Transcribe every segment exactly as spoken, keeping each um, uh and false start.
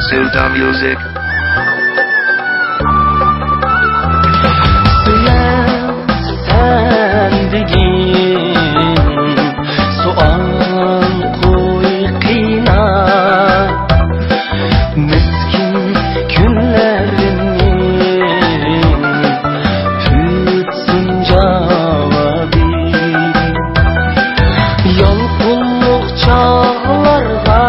Silta Music. سۆيەمسەن دېگىن سوئال قوي قىينا، مىسكىن كۈنلىرىمنى پۈتسۇن جاۋابى. يالقۇنلۇق چاغلارغا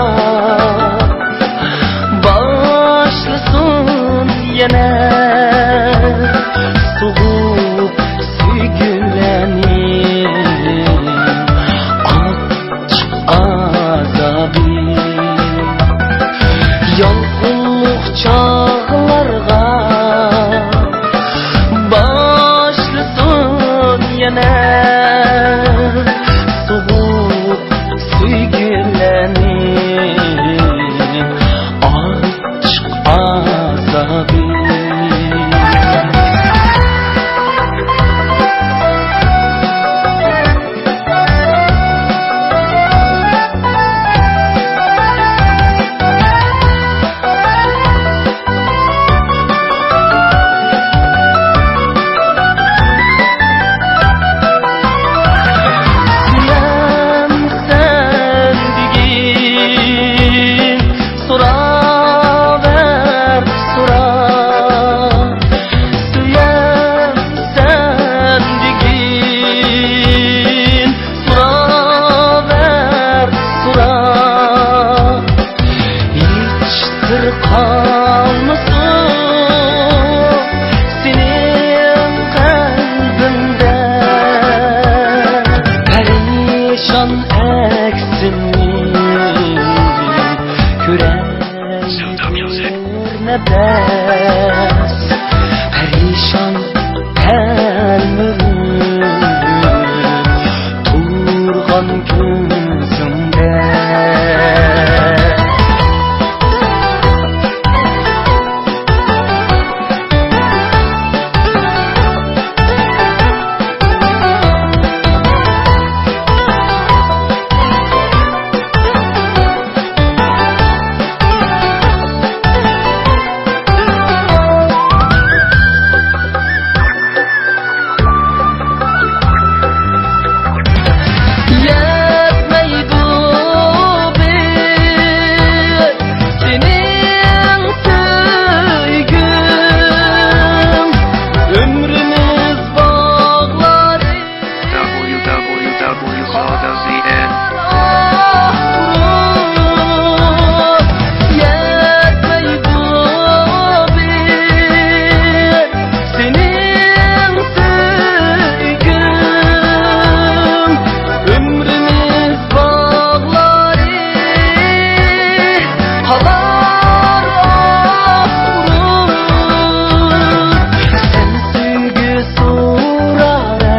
باشلىسۇن يەنە سوغۇق سۆيگۈلەرنى ئاچچىق ئازابى. يالقۇنلۇق چاغلارغا باشلىسۇن يەنە سوغۇق سۆيگۈلەرنى ئاچچىق ئازابى. سۆيەمسەن دېگىن سوراۋەر، سورا. سۆيەمسەن دېگىن سوراۋەر، سورا. ھېچ سىر قالمىسۇن سېنىڭ قەلبىڭدە. پەرىشان ئەكسىڭنى كۆرەي نەپەس، پەرىشان تەلمۈرۈپ تۇرغان كۆزۈڭدە. يەتمەيدۇ بىز سېنىڭ سۆيگۈڭ، ئۆمرىمىز باغلىرى. W W W dot C N. يەتمەيدۇ بىز سېنىڭ سۆيگۈڭ، ئۆمرىمىز باغلىرى قالار ئاغرىپ. سەن سۆيگۈ سوراۋەر،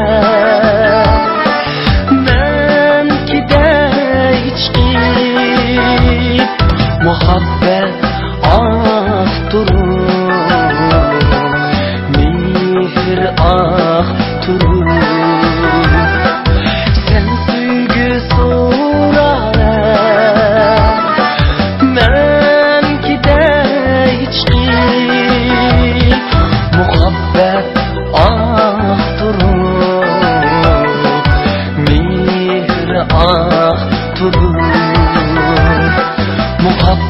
مەن كېتەي چىقىپ. مۇھەببەت ئاھ تۇرۇپ، مېھىر ئاھ تۇرۇپ. سەن سۆيگۈ سوراۋەر، مەن كېتەي چىقىپ. مۇھەببەت ئاھ تۇرۇپ، مېھىر ئاھ تۇرۇپ. مۇھەببەت